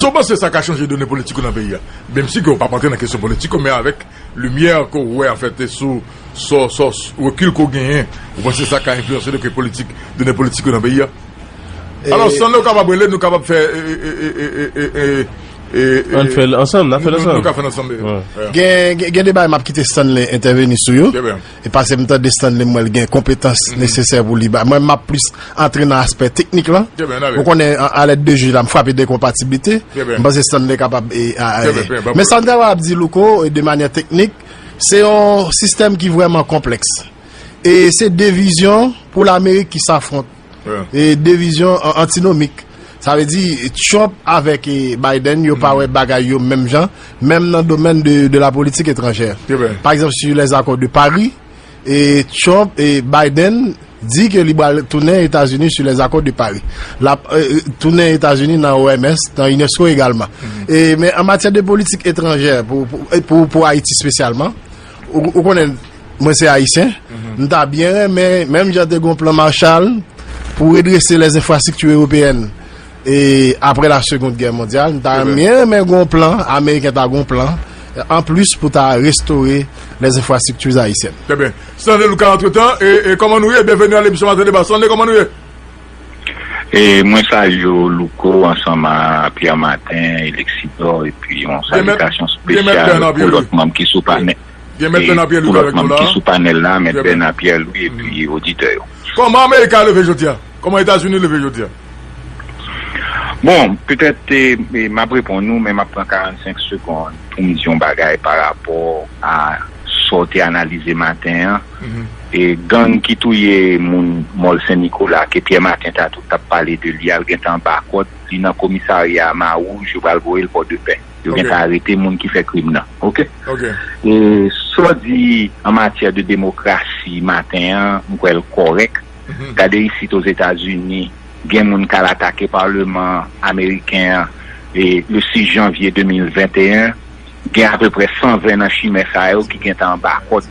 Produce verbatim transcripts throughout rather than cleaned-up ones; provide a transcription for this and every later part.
Èske w panse sa ka chanje done politik ou nan peyi a? Menm si ke w p ap antre nan kesyon politik ou, men avèk limyè ke w wè, anfèt, sou, sou, sou rekil ke w genyen, ou panse sa ka enfliyanse done politik, done politik ou nan peyi a? Alò, Stanley, ou kapab rele, nou kapab fè, e, e, e, e, e, e, e, e, Ann fè l ansanm, n a fè l nou, nou, nou ansanm. Ka fè l ansanm, e, Wi. Gen, gen, gen de bagay m ap kite Stanley entèveni sou yo. Trè byen. E paske m tande Stanley, m wè l gen konpetans Mhm. nesesè pou li ba. Mwen, m ap plis antre nan aspè teknik lan. Trè byen, n ale. Ou konnen, a, a lèd de jij la, m frape de konpatiblite. Trè byen. M panse Stanley kapab, e, a, Trè e, byen, trè byen, pa men sa m ta kapab di, Louko, e, de manyè teknik, se yon sistèm ki vrèman konplèks. E se de vizyon pou Lamerik ki safwont. Wi. E de vizyon an-, antinomik. Sa vle di, Trump avèk, e, Biden, yo pa Mhm. wè bagay yo menm jan, menm nan domèn de, de la politik etranjè. Trè byen. Pa egzanp, sur les accords de Paris, e Trump e Biden di ke li pral tounen Etazini sur les accords de Paris. L ap, e, e, tounen Etazini nan O M S, nan UNESCO egalman. Mhm. E, men an matyè de politik etranjè, pou, pou, e, pou, pou Ayiti espesyalman, ou, ou konnen, mwen se ayisyen, Mhm. m ta byen renmen, menm jan te gon plan Marshall pou redrese les infrastructures européennes, e apre la Seconde Guerre mondiale, m ta Trè byen. byen renmen gon plan, Ameriken ta gon plan, anplis pou ta restore les infrastructures haïtiennes. Trè byen. Stanley Lucas, antretan, e, e kòman nou ye? Byenveni nan lemisyon Maten Deba. Stanley, kòman nou ye? E mwen salye w, Louko, ansanm a Pierre Martin e Lexidor, epi yon Gen mèt, salutasyon gen mèt espesyal Bernard pou Pierre-Louis. lòt manm ki sou panèl. Gen mèt E Bernard Pierre-Louis pou lòt avèk nou manm la. ki sou panèl la, mèt Trè byen. Bernard Pierre-Louis, epi Mhm. oditè yo. Kòman Amerik a leve jodi a? Kòman Etazini leve jodi a? Bon, petèt, e, e, m ap reponn ou, men m ap pran karannsenk segonn pou m di yon bagay pa rapò a sa w te analize maten an. Mhm. E gang ki touye moun Mòl Sen Nikola, ke Pierre Martin ta tou t ap pale de li a, l gentan anba kòd, li nan komisarya Mawouj, yo pral voye l Pòdepè. Yo Ok. gentan arete moun ki fè krim nan. Oke? Ok. E sa w di an matyè de demokrasi maten an, m kwè l kòrèk. Mhm. Gade isit Ozetazini, gen moun k al atake palman ameriken an, e, le sis janvye de mil venteyen, gen apeprè san ven nan chimè sa yo ki gentan anba kòd.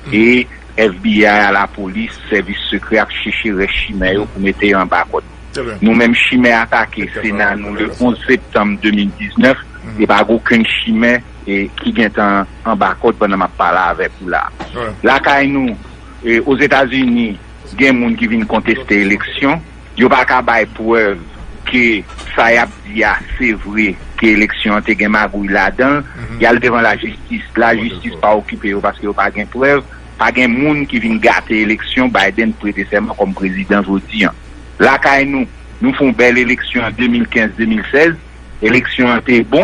Mhm. E F B I a, lapolis, sèvis sekrè ap chèche rès chimè yo pou mete yo anba kòd. Trè byen. Nou menm, chimè atake Sena nou le onz septanm de mil diznèf, Mhm. e pa gen okenn chimè, e, ki gentan anba kòd pandan m ap pale avèk ou la. Wi. Lakay nou, e, Ozetazini, gen moun ki vin konteste eleksyon, yo pa ka bay prèv ke sa y ap di a se vre, ke eleksyon an te gen magouy ladan l, Mhm. y al devan lajistis, lajistis pa okipe yo paske yo pa gen prèv, pa gen moun ki vin gate eleksyon, Biden prete sèman kòm prezidan jodi an. Lakay nou, nou fè yon bèl eleksyon an de mil kenz, de mil sèz, eleksyon an te bon,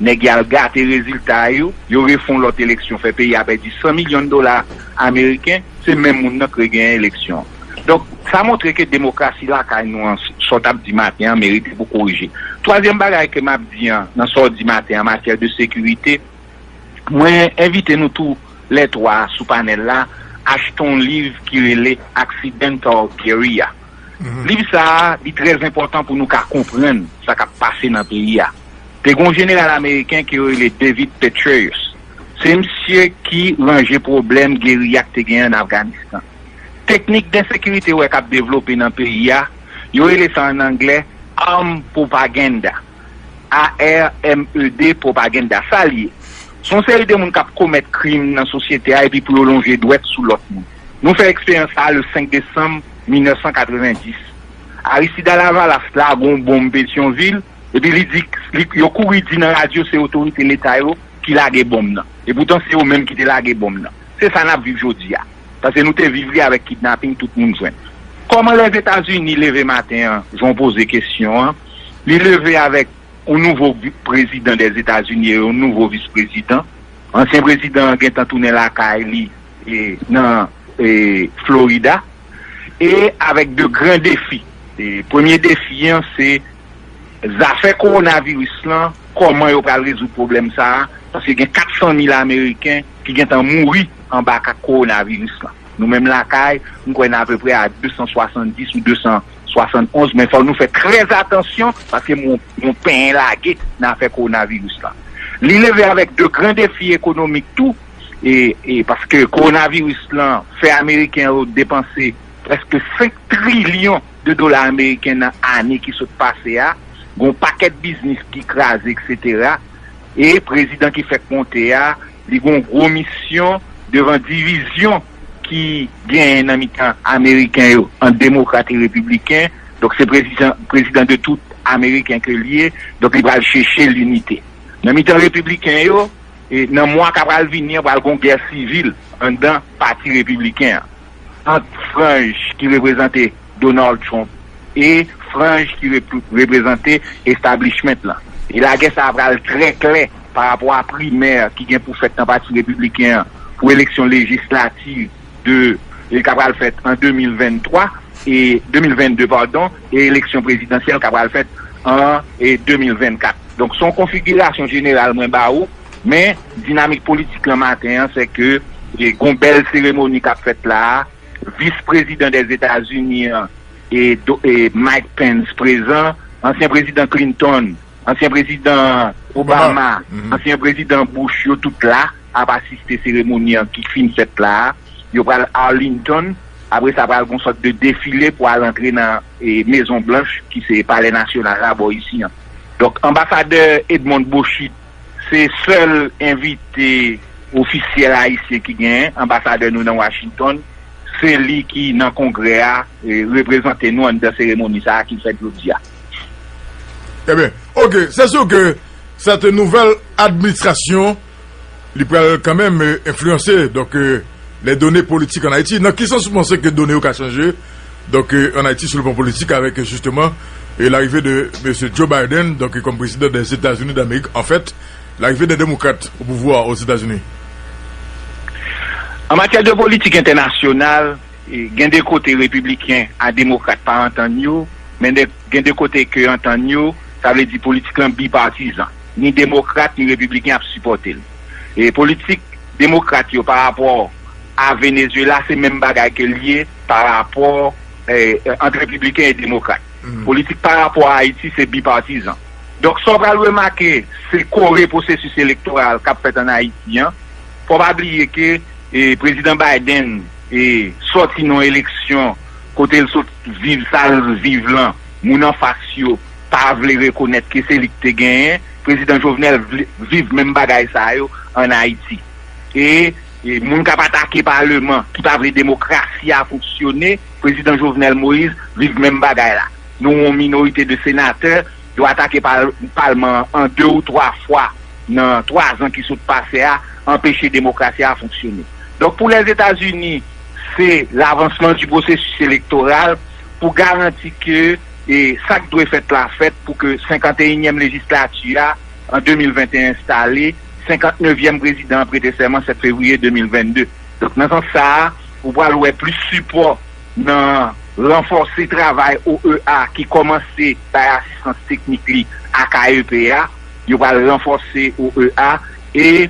nèg y al gate rezilta yo, yo refè yon lòt eleksyon, fè peyi a pèdi san milyon dola ameriken, se menm moun nan k regenyen eleksyon an. Donk, sa montre ke demokrasi lakay nou an, sa w t ap di maten an, merite pou korije. Twazyèm bagay ke m ap di an, nan sa w di maten an, an matyè de sekirite, mwen envite nou tou lè twa sou panèl la, achte yon liv ki rele Accidental Guerrilla. Mhm. Liv sa a, li trè enpòtan pou nou ka konprann sa k ap pase nan peyi a. Te gen yon jeneral ameriken ke yo rele David Petraeus. Se misye ki ranje pwoblèm geriya k te genyen ann Afganistan. Teknik d ensekirite w wè k ap devlope nan peyi a, yo rele sa ann anglè armed propaganda. A R M E D, propaganda. Sa l ye? Se yon seri de moun k ap komèt krim nan sosyete a epi pou yo lonje dwèt sou lòt moun. Nou fè eksperyans sa a le senk desanm mil nèf san katrevenndis. Aristide a Lavalas lage yon bonm Petyonvil, epi li di, li, yo kouri di nan radyo se otorite leta yo ki lage bonm nan. Epoutan, se yo menm ki te lage bonm nan. Se sa n ap viv jodi a. Paske nou te viv li avèk kidnaping, tout moun jwenn. Kòman Lèzetazini leve maten an, jan w poze kesyon an, li leve avèk yon nouvo vi-, prezidan Dèzetazini e yon nouvo vis prezidan. Ansyen prezidan an gentan tounen lakay li, e, nan, e, Florida. E avèk de gran defi. E, premye defi an, se zafè kowonaviris lan, kòman yo pral rezoud pwoblèm sa a, paske gen kat san mil Ameriken ki gentan mouri anba kat kowonaviris lan. Nou menm lakay, m kwè n apeprè a de san swasanndis ou de san swasannonz, men fò nou fè trè atansyon, paske m, m penyen lage nan afè kowonaviris lan. Li leve avèk de gran defi ekonomik tou, e, e paske kowonaviris lan fè Ameriken yo depanse prèske senk trilyon de dola ameriken nan ane ki sot pase a, Gon pakèt biznis ki kraze, etsetera. E prezidan ki fèk monte a, li gon gwo misyon devan divizyon ki genyen nan mitan Ameriken yo, ant demokrat e repibliken. Donk, se prezidan, prezidan de tout Ameriken ke li ye. Donk, li pral chèche linite. Nan mitan repibliken yo, e nan mwa k ap pral vini an, pral gon gè sivil anndan pati repibliken an, ant franj ki reprezante Donald Trump e franj ki rep- reprezante establishment lan. E lagè sa a pral trè klè pa rapò a primè ki gen pou fèt nan pati repibliken an pou eleksyon lejislativ de, e k ap pral fèt an de mil venntwa, e de mil vennde, padon, e eleksyon prezidansyèl k ap pral fèt an, e de mil vennkat. Donk, se yon konfigirasyon jeneral mwen ba ou, men dinamik politik lan maten an, se ke, e, gon bèl seremoni k ap fèt la a, vis prezidan Dèzetazini an, e, do- e Mike Pence prezan, ansyen prezidan Clinton, ansyen prezidan Obama, ansyen prezidan Bush, yo tout la ap asiste seremoni an ki fin fèt la a. Yo pral Arlington, apre sa pral gon sòt de defile pou al antre nan, e, Mezon Blanch, ki se Palè Nasyonal la bò isi an. Donk, anbasadè Edmond Bochit, se sèl envite ofisyèl ayisyen ki genyen, anbasadè nou nan Washington, se li ki nan kongrè a, e, reprezante nou anndan seremoni sa a ki fèt jodi a. Ebyen, ok, se si ke sèt nouvèl administrasyon, li pral kanmenm, e, enfliyanse, donk, e, les données politiques en Haïti. Nan ki sans ou panse ke done yo ka chanje, donk, e, an Ayiti, sou le plan politik, avèk, e, jisteman, e, larive de mesye Joe Biden, donk, e, kòm prezidan dèzetazini damerik, an fèt, larive de demokrat o pouvwa ozetazini? An matyè de politik entènasyonal, e, gen de kote repibliken a demokrat pa antann yo, men de- gen de kote ke antann yo, sa vle di politik lan bipatizan. Ni demokrat, ni repibliken ap sipòte l. E politik demokrat yo pa rapò a Venezuela, se menm bagay ke l ye pa rapò, e, ant repibliken e demokrat. Politik pa rapò a Ayiti, se bipatizan. Donk, sa w pral remake, se kore pwosesis elektoral k ap fèt an Ayiti an. Fò w pa bliye ke, e, prezidan Biden, e, sòti nan yon eleksyon kote l sot viv sa l viv lan, moun anfas yo pa vle rekonèt ke se li ki te genyen. Prezidan Jovenel vle- viv menm bagay sa yo an Ayiti. E, e moun k ap atake paleman, ki pa vle demokrasi a fonksyone, prezidan Jovenel Moïse viv menm bagay la. Nou yon minorite de senatè, yo atake pal- palman an de ou twa fwa nan twa zan ki sot pase a, anpeche demokrasi a fonksyone. Donk, pou Lèzetazini, se lavansman di pwosesis elektoral pou garanti ke, e, sa k dwe fèt la fèt pou ke senkanteyinyèm lejislati a an de mil venteyen enstale, senkantnevyèm prezidan an prete sèman sèt fevriye de mil vennde. Donk, nan sans sa a, ou pral wè plis sipò nan ranfòse travay O E A ki kòmanse bay asistans teknik li ak A E P a. Yo pral ranfòse O E A e,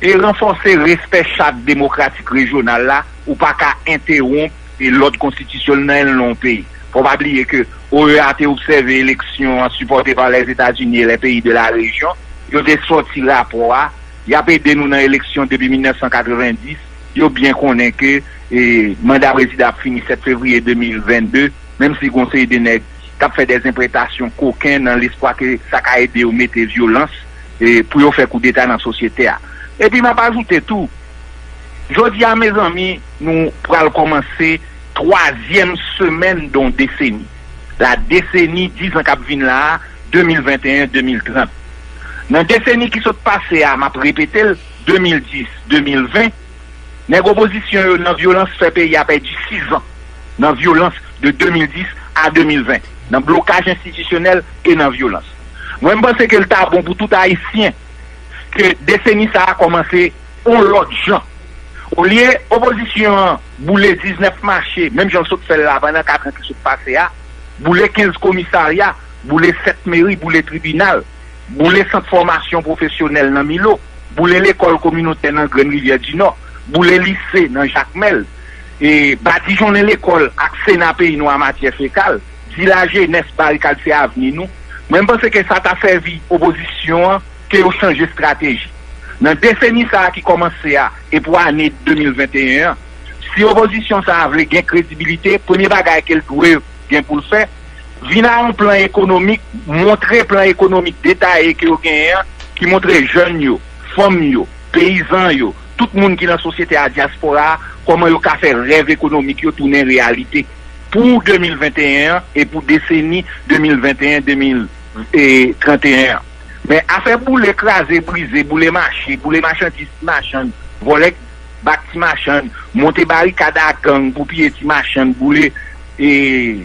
e ranfòse respè chat demokratik rejyonal la. Ou pa ka entewonp e lòd konstitisyonèl nan yon peyi. Fò pa bliye ke O E A te obsève eleksyon an sipòte pa Lèzetazini e lè peyi de la rejyon. Yo te sòti rapò a. Y ap ede nou nan eleksyon depi mil nèf san katrevenndis. Yo byen konnen ke, e, manda prezidan ap fini sèt fevriye de mil vennde, menm si gon seri de nèg k ap fè dèzenpretasyon koken nan lespwa ke sa ka ede yo mete vyolans, e, pou yo fè koudeta nan sosyete a. Epi m ap ajoute tou, jodi a, mezanmi, nou pral kòmanse twazyèm semèn de yon deseni. La deseni, diz an k ap vin la a, de mil venteyen, de mil trant. Nan deseni ki sot pase a, m ap repete l, de mil dis, de mil ven, nèg opozisyon yo nan vyolans fè peyi a pèdi sis an nan vyolans de de mil dis a de mil ven, nan blokaj enstitisyonèl e nan vyolans. Mwen, m panse ke l ta bon pou tout Ayisyen ke deseni sa a kòmanse yon lòt jan. Olye opozisyon an boule diznèf mache, menm jan l sot fè l la pandan kat an ki sot pase a, boule kenz komisarya, boule sèt meri, boule tribinal, boule sant fòmasyon pwofesyonèl nan Milo, boule lekòl kominotè nan Grann Rivyè di Nò, boule lise nan Jakmèl, e badijonnen lekòl ak Sena peyi nou a matyè fekal, di lajenès barikad se avni nou. Mwen, m panse ke sa ta sèvi opozisyon an ke yo chanje estrateji. Nan deseni sa a ki kòmanse a e pou ane de mil venteyen an, si opozisyon sa a vle gen kredibilite, premye bagay ke l dwe gen pou l fè, Vin a yon plan ekonomik, montre plan ekonomik detaye ke yo genyen an, ki montre jèn yo, fanm yo, peyizan yo, tout moun ki nan sosyete a dyaspora a, kòman yo ka fè rèv ekonomik yo tounen reyalite pou de mil venteyen an e pou deseni de mil venteyen, de mil tranteyen an. Men afè boule, kraze, brize, boule mache, boule machandiz, ti machann, vòlè bak ti machann, monte barikad a gang pou piye ti machann, boule, e,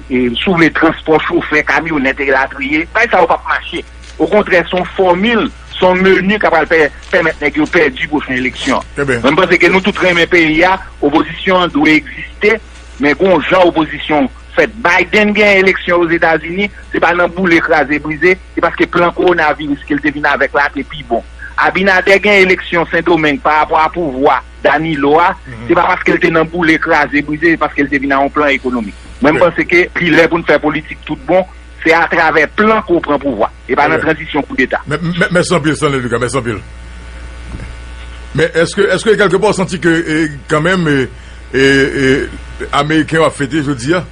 e, si w vle, transpò, chofè, kamyonèt, elatriye, bagay sa yo p ap mache. Okontrè, se yon fòmil, se yon meni k ap pral pè-, pèmèt nèg yo pèdi pwochen eleksyon an. Mwen, m panse ke nou tout renmen peyi a, opozisyon an dwe egziste, men gon jan opozisyon fèt. Biden gen eleksyon Ozetazini, se pa nan boule, kraze, brize, se paske plan kowonaviris ke l te vin avèk la te pi bon. Abinader gen eleksyon Sendomeng pa rapò a pouvwa Danilo a, se pa paske l te nan boule, kraze, brize, se paske l te vin a yon plan ekonomik. Mwen, m panse ke li lè pou n fè politik tout bon, se atravè plan ke w pran pouvwa, e pa nan tranzisyon koudeta. Mè-, mè-, mèsi anpil, Stanley Lucas, mèsi anpil. Men èske, èske kèlkepè w santi ke, e, kanmenm, e, e, e, Ameriken yo ap fete jodi a?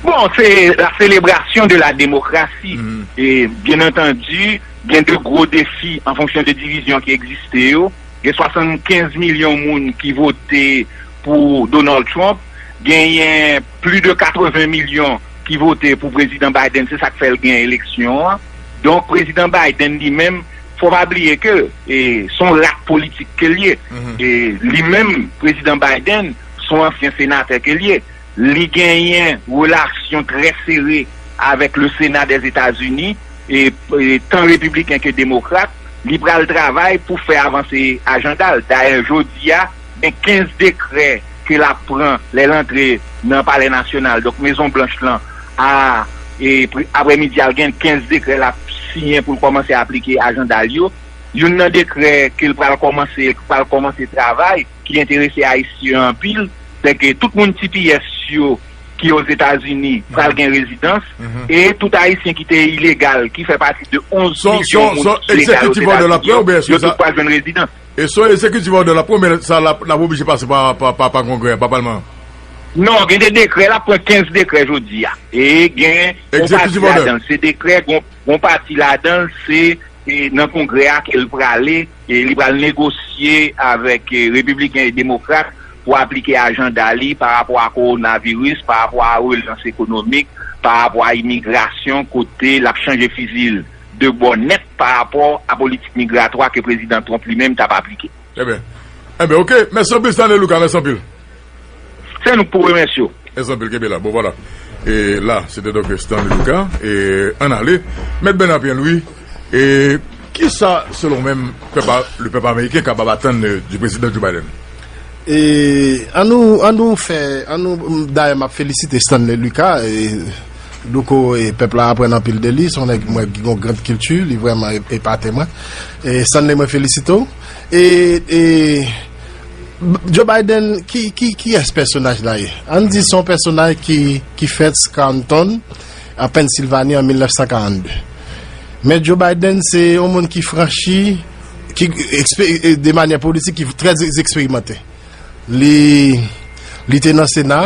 Bon, se la selebrasyon de la demokrasi. E, byen antandi, gen de gwo defi an fonksyon de divizyon ki egziste yo. Gen swasannkenz milyon moun ki vote pou Donald Trump. Genyen plis de katreven milyon ki vote pou Prezidan Biden. Se sa k fè l gen eleksyon an. Donk, Prezidan Biden li menm, fò pa bliye ke, e, se yon rat politik ke l ye. E, li menm, Prezidan Biden, se yon ansyen senatè ke l ye. Li genyen relasyon trè sere avèk le Sena dèzetazini, e, e, tan repibliken ke demokrat, li pral travay pou fè avanse ajanda l. Dayè, jodi a, gen kenz dekrè ke l ap pran lè l antre nan Palè Nasyonal, donk Mezon Blanch lan, a, e, pre-, aprèmidi a, l gen kenz dekrè l ap siyen pou l kòmanse aplike ajanda l yo. Youn nan dekrè ke l pral kòmanse, pral kòmanse travay, ki enterese Ayisyen anpil, se ke tout moun T P S yo ki Ozetazini pral gen rezidans, e tout Ayisyen ki te ilegal, ki fè pati de onz milyon moun ki ilegal Ozetazini, yo tout pral jwenn rezidans. E se yon executive order l ap pran, oubyen sa l ap, l ap oblije pase pa, pa, pa, pa Kongrè, pa Palman an? Non, gen de dekrè, l ap pran kenz dekrè jodi a. E gen yon pati ladan l, se dekrè, gon, gon pati ladan l, se, e, nan Kongrè a ke l prale, e li pral negosye avèk, e, Repibliken e Demokrat pou aplike ajanda li pa rapò a kowonaviris, pa rapò a relans ekonomik, pa rapò a imigrasyon, kote l ap chanje fizi l de bò nèt pa rapò a politik migratwa ke Prezidan Trump li menm t ap aplike. Ebyen, ebyen, oke. Mèsi anpil, Stanley Lucas. Mèsi anpil. Se nou k pou remèsye w. Mèsi anpil, kenbe la. Bon, vwala. E la, se te donk Stanley Lucas. E ann ale. Mèt Bernard Pierre-Louis, e kisa, selon w menm, pèp a, le pèp ameriken kapab atann, e, du président Joe Biden? E ann nou, ann nou fè, ann nou, dayè, m ap felisite Stanley Lucas, e, Louko, e, pèp la aprann anpil de li, se yon nèg mwen ki gen yon gran kilti, li vrèman e-, epate mwen. E, Stanley, mwen felisite w. E, e, Joe Biden, ki, ki, kiyès pèsonaj la ye? Ann di se yon pèsonaj ki, ki fèt Scranton, an Pennsilvani, an mil nèf san karannde. Men Joe Biden, se yon moun ki franchi, ki ekspe-, de manyè politik, ki trè eksperimante. Li, li te nan Sena,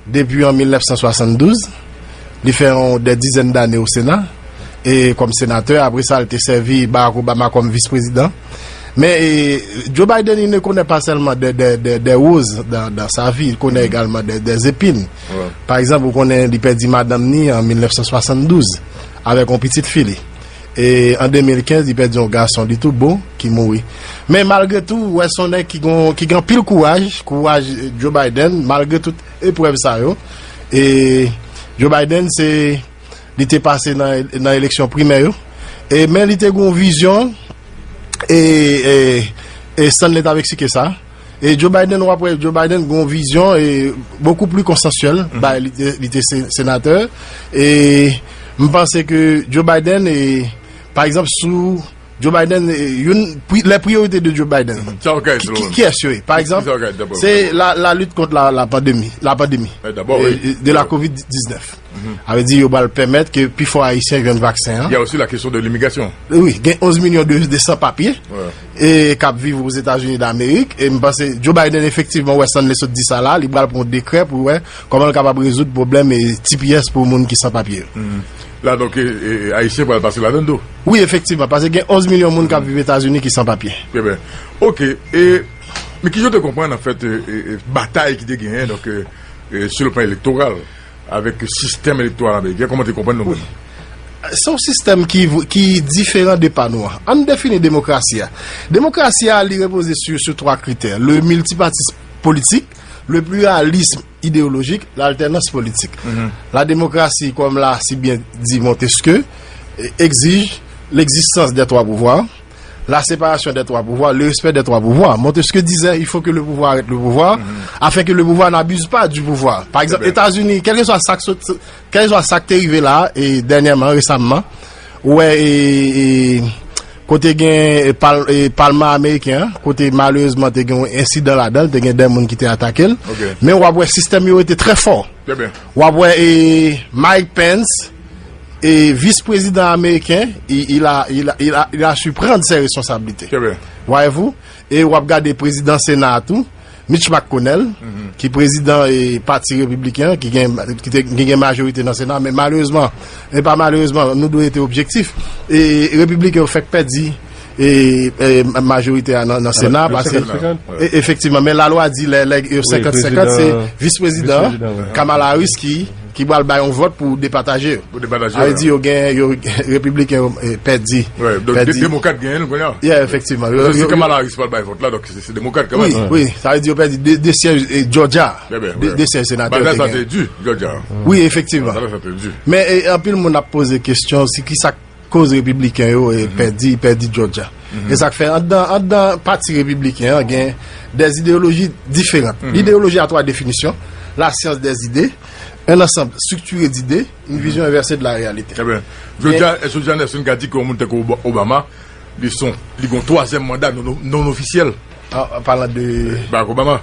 depi an mil nèf san swasanndouz. Li fè yon dè dizèn dane o Sena, e kòm senatè. Apre sa, li te sèvi Barack Obama kòm vis prezidan. Men, e, Joe Biden, il ne connaît pas seulement des, des, des, des roses dans, dans sa vie, il connaît également des, des épines. Pa egzanp, ou konnen li pèdi madanm ni an mil nèf san swasanndouz avèk yon pitit fi li. E an de mil kenz, li pèdi yon gason li tou bon ki mouri. Men malgre tou, ou wè se yon nèg ki gon, ki gen anpil kouraj, kouraj Joe Biden, malgre tout eprèv sa yo. E Joe Biden, se, li te pase nan, nan eleksyon primè yo. E, men li te gen yon vizyon, e, e, e Stanley t ap eksplike sa. E Joe Biden, w ap wè Joe Biden gen yon vizyon, e, beaucoup plus consensuel, bay li te, li te se-, senatè. E m panse ke Joe Biden, e, pa egzanp, sou Joe Biden, eh, youn, pri- les priorités de Joe Biden. Sa w ka Ki, ki, ki es yo ye? Pa egzanp, Sa w ka se la, la lutte contre la, la pandémie, la pandémie, eh, de la covid diznèf. Sa vle di yo pral pèmèt ke pi fò Ayisyen jwenn vaksen an. Il y a aussi la question de l'immigration. Wi, gen onz milyon de, de san papye e k ap viv Ozetazini Damerik. E m panse Joe Biden efektivman wè Sanley sot di sa la, li pral pran yon dekrè pou wè kòman l kapab rezoud pwoblèm e T P S pou moun ki san papye yo. La, donk, e, e, Ayisyen pral pase ladan tou. Wi, efektivman, paske gen onz milyon moun k ap viv Etazini ki san papye. Trè byen. Ok, e, men ki jan w te konprann, anfèt, e, e, e, batay ki te genyen, donk, e, e, sou le plan elektoral, avèk sistèm elektoral ameriken, kòman w te konprann nou menm? Se yon sistèm ki, ki diferan de pa nou an. Ann defini demokrasi a. Demokrasi a, li repoze sou, sou twa kritè. Le miltipatisme politique, le pluralisme idéologique, l'alternance politique. La démocratie, comme l'a si bien dit Montesquieu, e- exige l'existence des trois pouvoirs, la séparation des trois pouvoirs, le respect des trois pouvoirs. Montesquieu disait, il faut que le pouvoir arrête le pouvoir, afin que le pouvoir n'abuse pas du pouvoir. Par exemple, Etazini, kèlkeswa sa k sot, kèlkeswa sa k te rive la, e dènyèman, resamman, ou wè, e, e, kote gen, e, pal- e, palman ameriken an, kote malerezman te gen yon ensidan ladan l, te gen de moun ki te atake l. Men w ap wè sistèm yo rete trè fò. W ap wè, e, Mike Pence, e, vis prezidan ameriken, il, il a, il a, il a, il a su prendre ses responsabilités. Voyez-vous? E w ap gade prezidan Sena a tou, Mitch McConnell, ki prezidan, e, pati repibliken an, ki gen, ki te, ki gen majorite nan Sena, men malerezman, e pa malerezman, nou dwe rete objektif. E repibliken yo fèk pèdi, e, e majorite a nan, nan Sena, paske, e, efektivman, men lalwa di lè, lè yo senkant senkant, se vis prezidan Kamala Harris ki, ki pral bay yon vòt pou depataje yo. Pou depataje yo. Sa vle di yo gen, yo, repibliken yo, e, pèdi. Donk, de- demokrat genyen l kounye a. Yeah, efektivman. Yo- Se yo- Kamala Harris pral bay vòt la, donk se se demokrat kanmenm. Wi, wi. Sa vle di yo pèdi de, de syèj, e, Georgia. De, de syèj senatè yo te genyen. Batay sa te di, Georgia. Wi, efektivman. Batay sa te di. Men, e, anpil moun ap poze kesyon si ki sa k koz repibliken yo, e, pèdi, pèdi Georgia. E sa k fè anndan, anndan pati repibliken an gen des idéologies différentes. L'idéologie à trois définitions, la science des idées, un ensemble structuré d'idées, une vision inversée de la réalité. Trè byen. Jodi a, èske Joe Anderson ka di ke yon moun tankou Ob- Obama, li son, li gon twazyèm manda non, non ofisyèl? An palan de Barack Obama.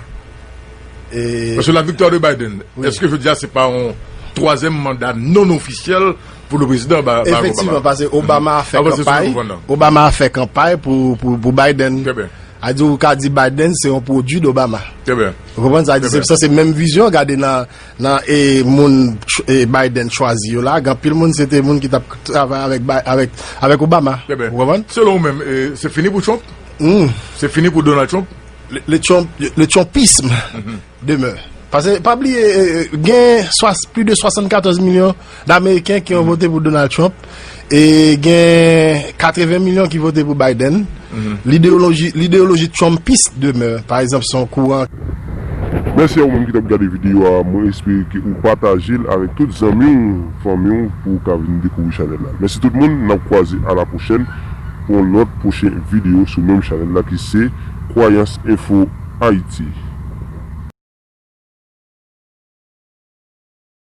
Paske la viktwa de Biden, èske jodi a se pa yon twazyèm manda non ofisyèl pou le prezidan Barack Obama? Efektivman, paske Obama a fè kanpay, Obama a fè kanpay pou, pou, pou Biden. Trè byen. A di ou ka di Biden se yon pwodui de Obama. Trè byen. Ou konprann sa? Di se, sa se menm vizyon, gade nan, nan, e, moun ch- e, Biden chwazi yo la, gen anpil moun se te moun ki t ap travay avèk, Bi- avèk, avèk Obama. Trè byen. Ou konprann? Selon ou menm, e, se fini pou Trump? Se fini pou Donald Trump? Le, le Trump, le, le trumpisme demeure. Paske, pa bliye, e, e, gen swa- plis de swasannkatòz milyon d'Ameriken ki vote pou Donald Trump, e gen katreven milyon ki vote pou Biden. L'idéologie, l'idéologie trumpiste demeure. Pa egzanp, se yon kouran. Mèsi a ou menm ki t ap gade videyo a. Mwen espere ke ou pataje l avèk tout zanmi w, fanmi w, pou w ka vin dekouvri chanèl la. Mèsi tout moun, n ap kwaze a la pwochèn pou yon lòt pwochen videyo sou menm chanèl la ki se Kwayans Enfo Ayiti.